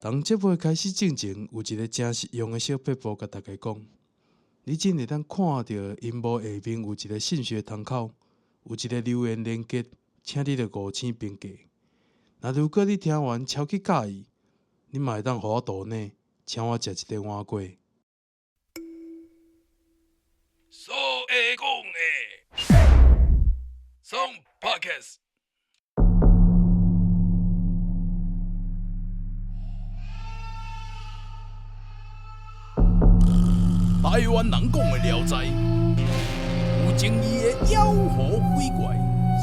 佇節目開始進前，有一个誠實用的小撇步，共大家講。你只會當看著螢幕下面有一个信息窗口，有一个留言連結，請你著五星評價。若如果你聽完超級佮意，你嘛會當予我抖內，請我食一个碗粿。所會講的，爽 Podcast。台灣人講的聊齋，有爭議的妖魔鬼怪，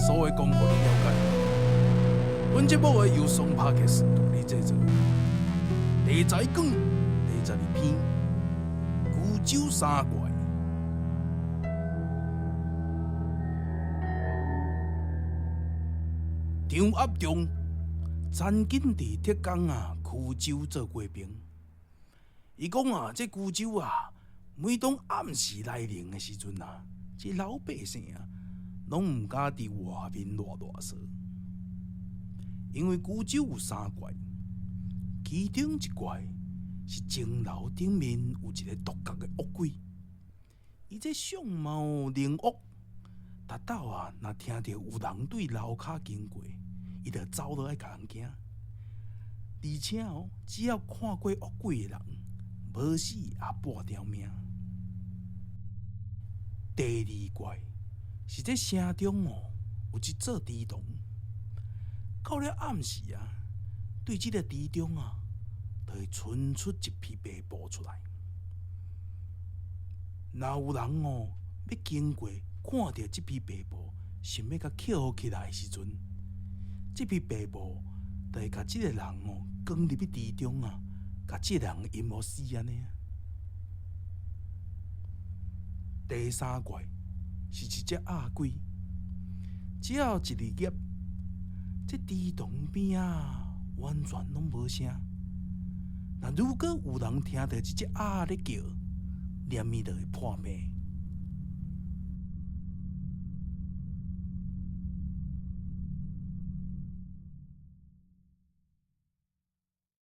所會講予你了解。本節目由爽 Podcast 獨立製作，題材廣，第12篇，衢州三怪。張阿忠曾經佇鐵工啊，衢州做過兵。伊講啊，這衢州啊，每當暗時來臨的時陣啊，這老百姓啊，攏毋敢佇外面亂囉嗦，因為衢州有三怪，其中一怪是鐘樓頂面有一個獨角的惡鬼，伊這相貌靈惡，逐晝啊，若聽著有人對樓跤經過，伊就走落來共人驚。而且哦，只要看過惡鬼的人，無死也半條命。第二怪是這城中哦，有一座池塘，到了暗時啊，對這个池中啊，就會伸出一匹白布出來。若有人哦，欲經過看著這匹白布，想欲共抾起來的時陣，這匹白布就會共這个人哦，捲入去池中啊，共這个人淹予死按呢。第三怪是一隻鴨鬼，只要一入夜，這池塘邊仔完全攏無聲。若如果有人聽著這隻鴨咧叫，連伊就會破病。